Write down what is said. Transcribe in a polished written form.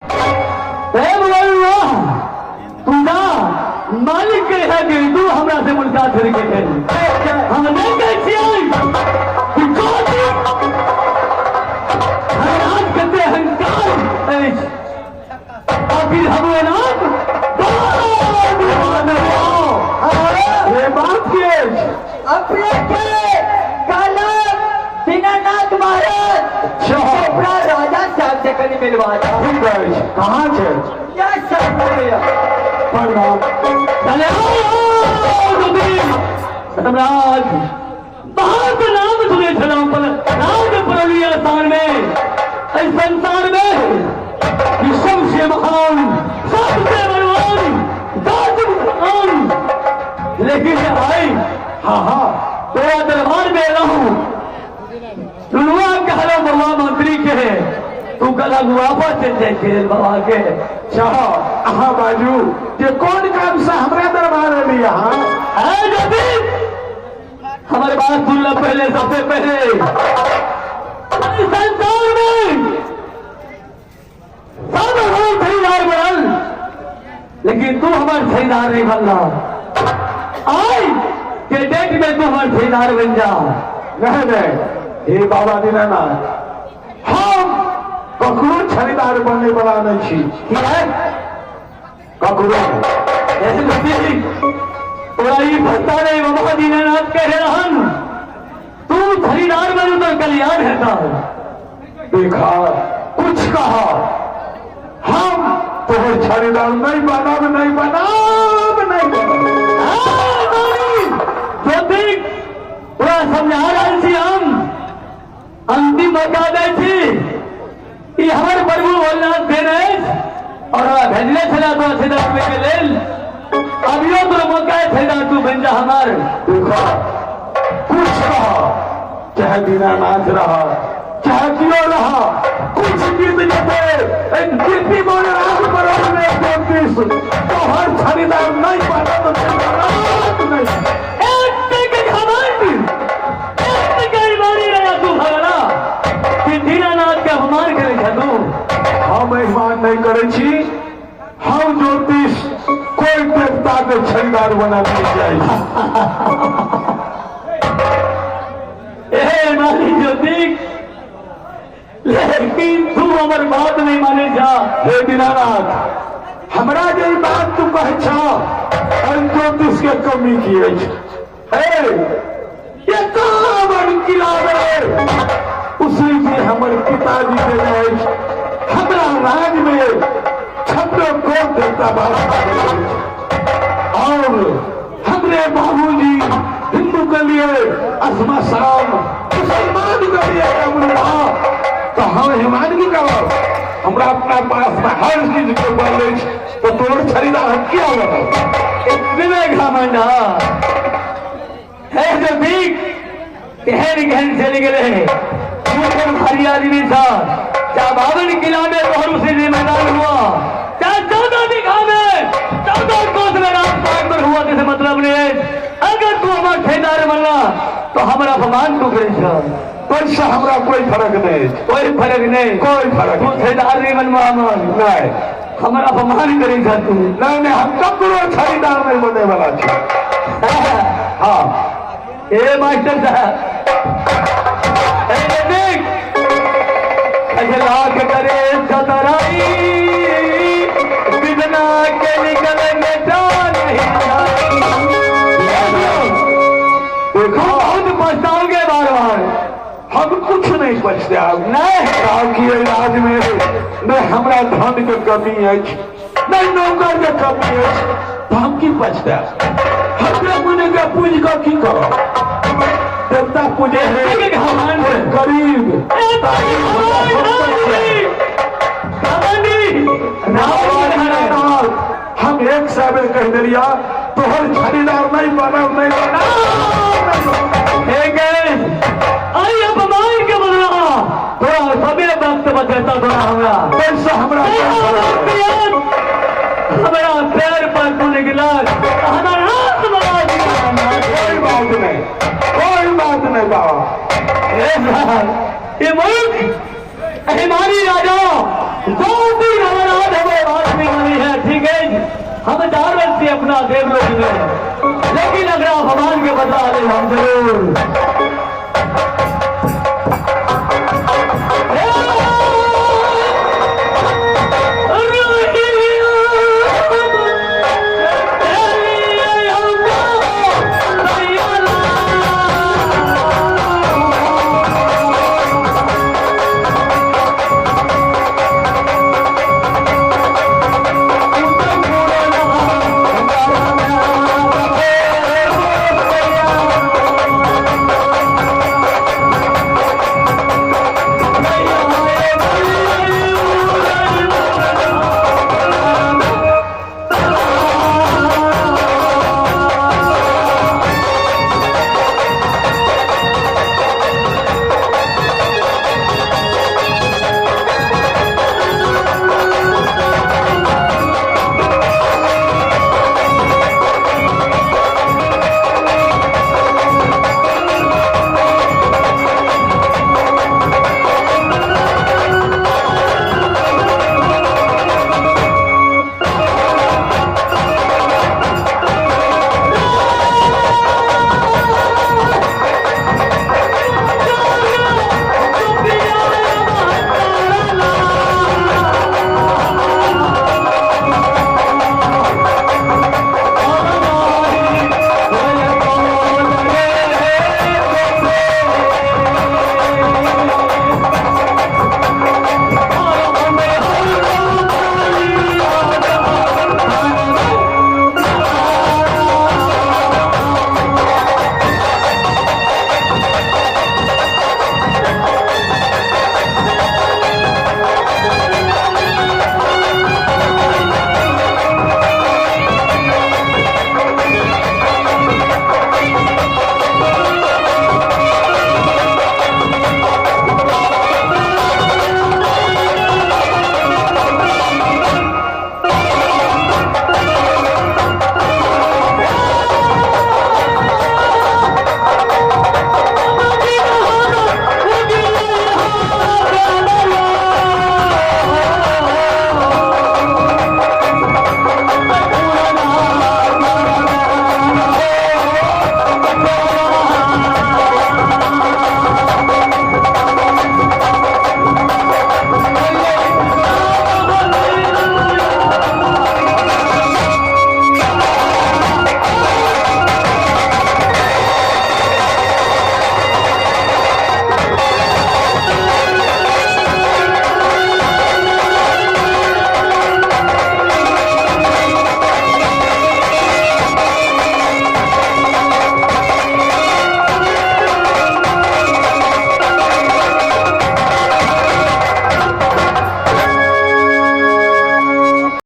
हे बबुआ, तू जा मालिक के है कि तू हमरा से मुलाकात करे के है। हम नहीं कहै छियै कि ज्योति धनराज कते अहंकार अछि, आखिर हम नाम हे बात की अछि? अपने के कहलक दीनानाथ महाराज अपना राजा साहब से कनी मिलवा दा। ठीक अछि, कहाँ छै? क्या साहब हो गया? प्रणाम। चले धर्मराज, बहुत नाम सुने छलहुँ पर राज परलिया स्थान में, एहि संसार में कि सबसे महान, सबसे बलवान जात महान। लेकिन आई हाँ हाँ तोरा दरबार में एलहुँ, सुनवा कहलो बाबा मंत्री के, तू कहलक वापस चलि जाइ के बाबा के। चाह अहाँ बाजू जे कोन काम से हमरा दरबार एली अहाँ? है ज्योति, हमारे बात सुन लो पहले। सबसे पहले इस संसार में सब हमार खरीदार बनल, लेकिन तू हमार खरीदार नहीं बनला। आई के डेट में तू हमार खरीदार बन जा। नहीं नहीं, हे बाबा दीनानाथ, हम ककरो खरीदार बने वाला नहीं छी। किया? ककरो। ऐसे ज्योति, तोरा ई पता नहीं, बाबा दीनानाथ कहे रहन, तू खरीदार बनू तो कल्याण हेता। देखा, कुछ कहा, हम तोहर खरीदार नहीं बनब, नहीं बनब, नहीं बनब। ज्योति, तोरा समझा रहल छी, हम अंतिम मौका दै छी। ई हमर प्रभु भोलेनाथ देने अछि और हमरा भेजने छला तोरा खरीदार बनबै के लेल। अभियो तोरा मौका है, खरीदार तू बनि जा हमार। देखो, कुछ कहा, चाहे दीनानाथ रहा, चाहे कियो रहा, कुछ बीत जेते, एक गिट्टी बोल रात बरोबर में ज्योतिष तोहर खरीदार नहीं बनत, नहीं बनत, नहीं। एतेक घमंड, एतेक ईमानी रहा तू भगला कि दीनानाथ के अपमान करै छ तू? हम अभिमान नहीं करै छी। हम ज्योतिष कोई देवता के खरीदार बना नहीं जाइ छी। ए मानी ज्योति, लेकिन तू हमर बात नहीं माने जा। हे दीनानाथ, हमरा जे ई बात तू कहै छ, एहि ज्योतिष के कमी की अछि? हे, 51 किला में उसी जी हमर पिताजी देने अछि। हमरा राज में छत्रो कोट देवता बास करैत अछि और हमरे बाबूजी हिंदू के लिए श्मशान, मुसलमान के लिए कब्रगाह, तो हम हिमान की करब? हमरा अपना पास में हर चीज के बल अछि, तो तोर खरीदार हम किया बनब? विवेक घमंड है जो भीख केहन केहन चलि गेलै। तू कोन भारी आदमी था? चाहे 52 किला में तोहर उसी दिन मैदान हुआ, चाहे 14 बीघा में 14 कोस में राम पार्क पर हुआ, जैसे मतलब नहीं है। अगर तू हमार ठेदार बनला तो हमारा अपमान तू करै छ। पैसा हमरा कोई फर्क नहीं अछि। कोई फर्क नहीं? कोई फर्क तू नहीं। ठेदार नहीं बनवा हमर? नहीं। हमारा अपमान करै छ तू? नहीं नहीं, हम ककरो खरीदार नहीं बने वाला छी। हाँ। ए मास्टर साहब, ए देख, अरे लाख करे चतराई, बिना के निकल बेटा नहीं। देखो, बहुत पछताओगे बार बार। हम कुछ नहीं पछताब। नहीं। ताकि एहि राज में नहीं हमरा धन के कमी अछि, नहीं नौकर के कमी अछि, तऽ हम की पछताब? हमरा मने के पूज कऽ की करब? देवता पूजे है एतेक घमंड। गरीब। हम एक सौ बेर कहि देलिया, तोहर खरीदार नहीं बनब, नहीं बनब, नहीं बनब। ठीक है, आई अपमान के बदला तोरा सबे वक्त बचेता तोरा हमरा। पैसा हमरा कोई फर्क नहीं। हमरा पैर पर तू निकला, हमारा हाथ बना दिया। कोई बात नहीं, कोई बात नहीं बाबा। हे साहब, ये मुल्क अभिमानी राजा ज्योति हमारा। हम जा रहल छी अपना देवलोक में, लेकिन अगर भगवान के बदला ले हम जरूर।